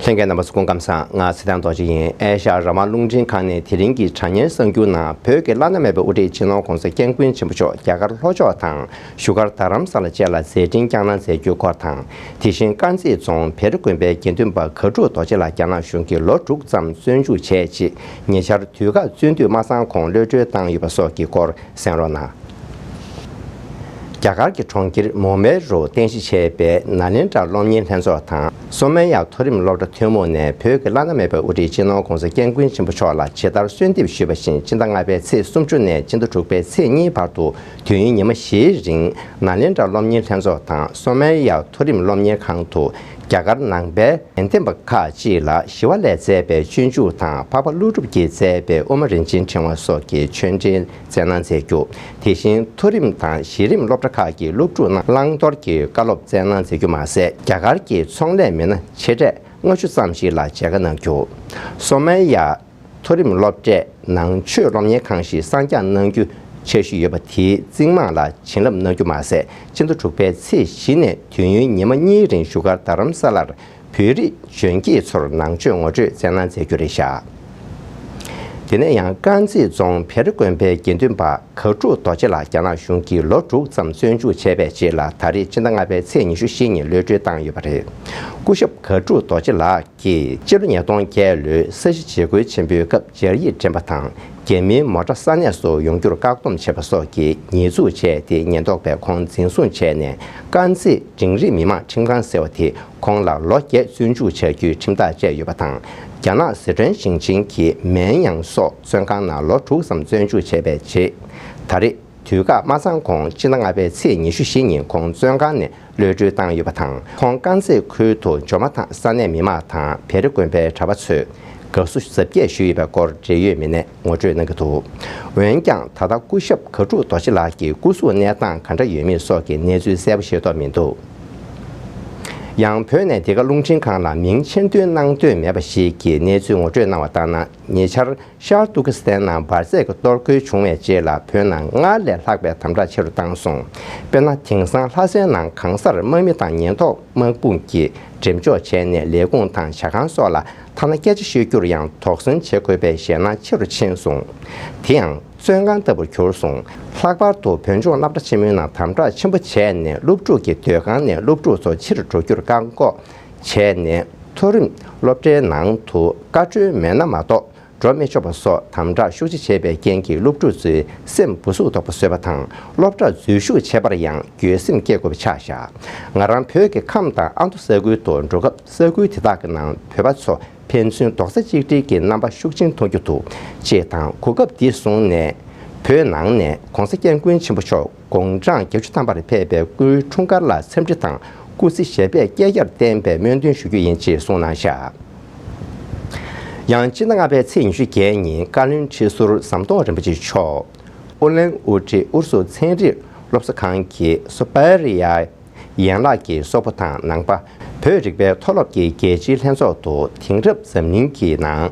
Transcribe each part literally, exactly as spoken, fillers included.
ལྷན་རྒྱས་རྣམ་པ་ཚོ་སྐུ་ཁམས་བཟང་། ང་ཚེ་བརྟན་རྡོ་རྗེ་ཡིན། ཨེ་ཤ་ཡ་རང་དབང་རླུང་འཕྲིན་ཁང་ནས་དེ་རིང་གི་དྲ་བརྙན་གསར་འགྱུར་ནང་བོད་ཀྱི་བླ་ན་མེད་པའི་དབུ་ཁྲིད་སྤྱི་ནོར་༧གོང་ས་༧སྐྱབས་མགོན་ཆེན་པོ་མཆོག་རྒྱ་གར་ལྷོ་ཕྱོགས་དང་བཞུགས་སྒར་རྡ་རམ་ས་ལ་བཅས་ལ་མཛད་འཕྲིན་བསྐྱངས་གནང་མཛད་རྒྱུའི་སྐོར་དང་། དེ་བཞིན་དཀར་མཛེས་རྫོང་བེ་རི་དགོན་པའི་དགེ་འདུན་པ་གར་ཕྲུག་རྡོ་རྗེ་ལགས་རྒྱ་ནག་གཞུང་གིས་ལོ་དྲུག་ཙམ་བཙོན་འཇུག་བྱས་རྗེས་ཉེ་ཆར་དུས་བཀག་བཙོན་འདུས་མ་ཚང་གོང་གློད་གྲོལ་བཏང་ཡོད་པ་སོགས་ཀྱི་སྐོར་གསན་རོགས་གནང་། རྒྱ་གར་གྱི་གྲོང་ཁྱེར་མུམ་བྷའི་རུ་རྟེན་གཞི་བྱས་པའི་ནཱ་ལེནྡྲ་སློབ་གཉེར་ལྷན་ཚོགས་དང་སོ་མལ་ཡ་མཐོ་རིམ་སློབ་གྲྭ་ཐུན་མོང་ནས་བོད་ཀྱི་བླ་ན་མེད་པའི་དབུ་ཁྲིད་སྤྱི་ནོར་༧གོང་ས་༧སྐྱབས་མགོན་ཆེན་པོ་མཆོག་ལ་ཇི་ལྟར་གསོལ་འདེབས་ཞུས་པ་བཞིན་སྤྱི་ཟླ་ལྔ་པའི་ཚེས་སུམ་ཅུ་ནས་སྤྱི་ཟླ་དྲུག་པའི་ཚེས་གཉིས་བར་དུ་དུས་ཡུན་ཉི་མ་བཞིའི་རིང་ནཱ་ལེནྡྲ་སློབ་གཉེར་ལྷན་ཚོགས་དང་སོ་མལ་ཡ་མཐོ་རིམ་སློབ་གཉེར་ཁང་དུ་རྒྱ་གར་ནང་པའི་ལན་ལྡན་པ་ཁག་ཅིག་ལ་ཞི་བ་ལྷས་མཛད་པའི་སྤྱོད་འཇུག་དང་འཕགས་པ་ཀླུ་སྒྲུབ་ཀྱིས་མཛད་པའི་དབུ་མ་རིན་ཆེན་ཕྲེང་བ་སོགས་ཀྱི་ཆོས་འབྲེལ་བསྩལ་གནང་མཛད་རྒྱུ། དེ་བཞིན་མཐོ་རིམ་དང་གཞི་རིམ་སློབ་གྲྭ་ཁག་གི་སློབ་ཕྲུག་རྣམས་བླང་དོར་གྱི་བཀའ་སློབ་བསྩལ་གནང་མཛད་རྒྱུ་མ་ཟད། རྒྱ་གར་གྱི་ཚོང་ལས་མི་སྣ་ཆེ་གྲས་ལྔ་བཅུ་ཙམ་ཞིག་ལ་མཇལ་ཁ་གནང་རྒྱུ། སོ་མལ་ཡ་མཐོ་རིམ་སློབ་གྲྭས་ནང་ཆོས་སློབ་གཉེར་ཁང་ཞིག་གསར་རྒྱག་གནང་རྒྱུ་འཆར་གཞི་ཡོད་པ་དེའི་རྩིང་རྨང་ལ་བྱིན་རླབས་གནང་རྒྱུ་མ་ཟད། སྤྱི་ཟླ་དྲུག་པའི་ཚེས་བཞི་ནས་དུས་ཡུན་ཉི་མ་གཉིས་རིང་བཞུགས་སྒར་རྡ་རམ་ས་ལར་བོད་རིགས་གཞོན་སྐྱེས་ཚོར་ནང་ཆོས་ངོ་སྤྲོད་བསྩལ་གནང་མཛད་རྒྱུ་རེད་བཞག། དེ་ནས་ཡང་དཀར་མཛེས་རྫོང་བེ་རི་དགོན་པའི་དགེ་འདུན་པ་གར་ཕྲུག་རྡོ་རྗེ་ལགས་རྒྱ་ནག་གཞུང་གིས་ལོ་དྲུག་ཙམ་བཙོན་འཇུག་བྱས་པའི་རྗེས་ལ་ད་རེས་སྤྱི་ཟླ་ལྔ་པའི་ཚེས་ཉི་ཤུ་བཞི་ཉིན་གློད་གྲོལ་བཏང་ཡོད་པ་རེད། སྐུ་ཞབས་གར་ཕྲུག་རྡོ་རྗེ་ལགས་ཀྱིས་སྤྱི་ལོ་ཉིས་སྟོང་བརྒྱད་ལོའི་ས་གཞི་བྱེ་རྒོལ་ཆེན་པོའི་སྐབས་སྦྱར་ཡིག་འདྲེན་པ་དང་རྒྱ་མིའི་མོ་ཊ་ས་གནས་སུ་ཡོང་རྒྱུར་བཀག་སྡོམ་བྱས་པ་སོགས་ཀྱི་ཉེས་འཛུགས་བྱས་ཏེ་ཉེན་རྟོག་པས་ཁོང་འཛིན་བཟུང་བྱས་ནས་དཀར་མཛེས་འབྲིང་རིམ་མི་དམངས་ཁྲིམས་ཁང་ཟེར་བ་དེ་ཁོང་ལ་ལོ་བརྒྱད་བཙོན་འཇུག་བྱ་རྒྱུའི་ཁྲིམས་ཐག་བཅད་ཡོད་པ་དང་། རྒྱ་ནག་ཟི་ཁྲོན་ཞིང་ཆེན་གྱི་མེན་ཡང་སོགས་བཙོན་ཁང་ནང་ལོ་དྲུག་ཙམ་བཙོན་འཇུག་བྱས་པའི་རྗེས། ད་རེས་དུས་བཀག་མ་ཚང་གོང་སྤྱི་ཟླ་ལྔ་པའི་ཚེས་ཉི་ཤུ་བཞི་ཉིན་ཁོང་བཙོན་ཁང་ནས་གློད་གྲོལ་བཏང་ཡོད་པ་དང་། ཁོང་དཀར་མཛེས་ཁུལ་དུ་འབྱོར་མ་ཐག་ས་གནས་མི་མང་དང་བེ་རི་དགོན་པའི་གྲྭ་པ་ཚོས་དགའ་བསུ་གཟབ་རྒྱས་ཞུས་ཡོད་པའི་སྐོར་འབྲེལ་ཡོད་མི་སྣས་ངོ་སྤྲོད་གནང་གི་འདུག། འོན་ཀྱང་ད་ལྟ་སྐུ་ཞབས་གར་ཕྲུག་རྡོ་རྗེ་ལགས་ཀྱི་སྐུ་གཟུགས་གནས་སྟངས་ག་འདྲ་ཡོད་མེད་སོགས་ཀྱི་གནས་ཚུལ་གསལ་པོ་ཤེས་རྟོགས་མི་འདུག། ཡང་བོད་ནས་འདི་ག་རླུང་འཕྲིན་ཁང་ལ་མིང་ཆེན་འདོན་གནང་འདོད་མེད་པ་ཞིག་གིས་གནས་ཚུལ་ངོ་སྤྲོད་གནང་བ་ལྟར་ན། ཉེ་ཆར་ཤར་ཏུར་ཀི་སི་ཐན་ནང་འབར་རྫས་ཀྱི་གཏོར་རྒོལ་བྱུང་བའི་རྗེས་ལ་བོད་ནང་སྔར་ལས་ལྷག་པའི་དམ་དྲག་ཆེ་རུ་བཏང་སོང་། དཔེར་ན། དེང་སང་ལྷ་སའི་ནང་གང་སར་དམག་མི་དང་ཉེན་རྟོག་དམག་དཔུང་གིས་འགྲེམས་འཇོག་བྱས་ནས་ལས་ཁུངས་དང་ཇ་ཁང་སོགས་ལ་ཐ་ན་སྐད་ཆ་ཤོད་རྒྱུར་ཡང་དོགས་ཟོན་བྱེད་དགོས་པའི་ཞེད་སྣང་ཆེ་རུ་ཕྱིན་སོང་། དེ་ཡང་བཙོན་ཁང་ལྟ་བུར་གྱུར་སོང་། ལྷག་པར་དུ་བོད་ལྗོངས་སློབ་གྲྭ་ཆེན་མོའི་ནང་དམ་དྲག་ཆེན་པོ་བྱས་ནས་སློབ་ཕྲུག་གི་སྡོད་ཁང་ནས་སློབ་ཕྲུག་ཚོ་ཕྱིར་འགྲོ་རྒྱུར་བཀག་འགོག་བྱས་ནས། མཐོ་རིམ་སློབ་གྲྭའི་ནང་དུ་བཀའ་འཁྲོལ་མེད་ན་མ་གཏོགས་འགྲོ་མི་ཆོག་པ་སོགས་དམ་དྲག་ཤུགས་ཆེ་བྱས་པའི་རྐྱེན་གྱིས་སློབ་ཕྲུག་ཚོའི་སེམས་སྦུ་སུབ་དོག་པོ་བཟོས་པ་དང་། སློབ་གྲྭར་འཛུལ་ཞུགས་བྱེད་པར་ཡང་འགྱོད་སེམས་སྐྱེ་དགོས་པ་ཆགས་བཞག། ང་རང་བོད་ཀྱི་ཁམས་དང་ཨ་མདོ་ས་ཁུལ་དུ་འགྲོ་སྐབས། ས་ཁུལ་དེ་དག་གི་ནང་བོད་པ་ཚོ་ཕན་ཚུན་རྡོག་རྩ་གཅིག་སྒྲིལ་གྱི་རྣམ་པ་ཤུགས་ཆེན་མཐོང་རྒྱུ་འདུག་ཅེས་དང་། གོ་སྐབས་འདི་བཟུང་ནས་བོད་ནང་ནས་༧གོང་ས་༧སྐྱབས་མགོན་ཆེན་པོ་མཆོག་དགུང་གྲངས་བརྒྱད་ཅུ་ཐམ་པར་ཕེབས་པའི་སྐུའི་འཁྲུངས་སྐར་ལ་འཚམས་འདྲི་དང་སྐུ་ཚེ་ཞབས་པད་བསྐལ་བརྒྱར་བརྟན་པའི་སྨོན་འདུན་ཞུ་རྒྱུ་ཡིན་ཅེས་གསུངས་གནང་བཞག། ཡང་སྤྱི་ཟླ་ལྔ་པའི་ཚེས་ཉི་ཤུ་བརྒྱད་ཉིན་བཀའ་བློན་ཁྲི་ཟུར་ཟམ་གདོང་རིན་པོ་ཆེ་མཆོག་ཨུ་ལན་ཨུ་ཁྲི་ཨུ་རུ་སུ་ཚན་རིག་སློབ་གསོ་ཁང་གི་སུ་པེ་རི་ཡ་ཡན་ལག་གི་སོག་པོ་དང་ནང་པ་བོད་རིག་པའི་མཐོ་སློབ་ཀྱི་རྒྱལ་སྤྱིའི་ལྷན་ཚོགས་དུ་དེང་རབས་འཛམ་གླིང་གི་ནང་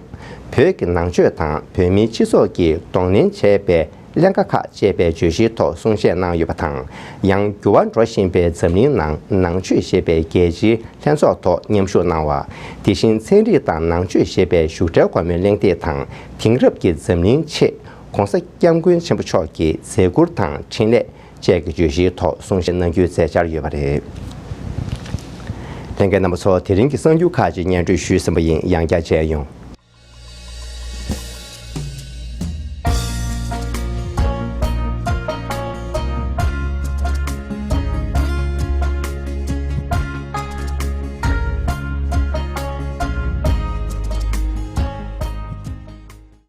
བོད་ཀྱི་ནང་ཆོས་དང་བོད་མིའི་སྤྱི་ཚོགས་ཀྱིས་གདོང་ལེན་བྱས་པའི་ཀླན་ཀ་ཁག་ཅེས་པའི་བརྗོད་གཞིའི་ཐོག་གསུང་བཤད་གནང་ཡོད་པ་དང་། ཡང་འགྱུར་བ་འགྲོ་བཞིན་པའི་འཛམ་གླིང་ནང་ནང་ཆོས་ཞེས་པའི་རྒྱལ་སྤྱིའི་ལྷན་ཚོགས་ཐོག་མཉམ་ཞུགས་གནང་བ། དེ་བཞིན་ཚན་རིག་དང་ནང་ཆོས་ཞེས་པའི་བཞུགས་གྲལ་སྒོ་མོའི་གླེང་སྟེགས་དང་དེང་རབས་ཀྱི་འཛམ་གླིང་ཆེད་༧གོང་ས་༧སྐྱབས་མགོན་ཆེན་པོ་མཆོག་གི་མཛད་ཁུར་དང་འཕྲིན་ལས་བཅས་ཀྱི་བརྗོད་གཞིའི་ཐོག་གསུང་བཤད་གནང་རྒྱུའི་མཛད་འཆར་ཡོད་པ་རེད། ལྷན་རྒྱས་རྣམ་པ་ཚོ། དེ་རིང་གི་གསར་འགྱུར་ཁག་ཅིག་སྙན་སྒྲོན་ཞུས་ཟིན་པ་ཡིན། ཡང་བསྐྱར་མཇལ་ཡོང་།